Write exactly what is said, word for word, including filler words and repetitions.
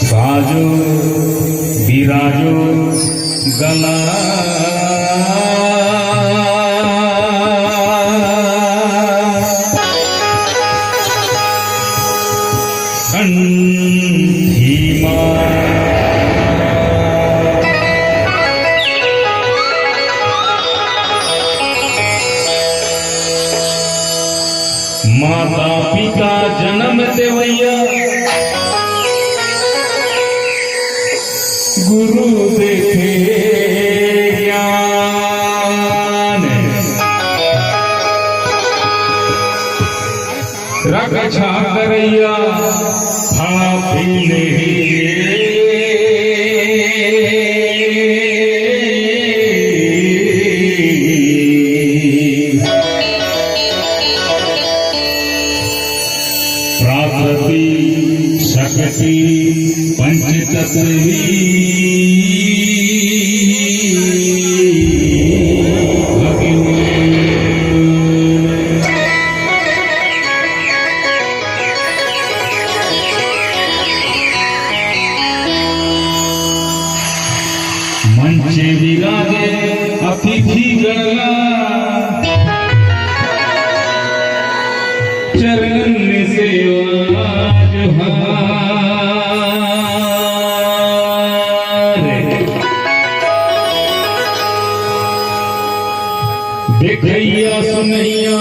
साजो बिराजो गला कंठी मा। माता पिता जनम देवइया, गुरु देथे ज्ञान। रक्षा करइया हाथी नहीं। प्राकृति शक्ति पंचतत्वी भगवान। मंचे विराजे अतिथि गणला, चरण सेवा जोहार। देखइया सुनइया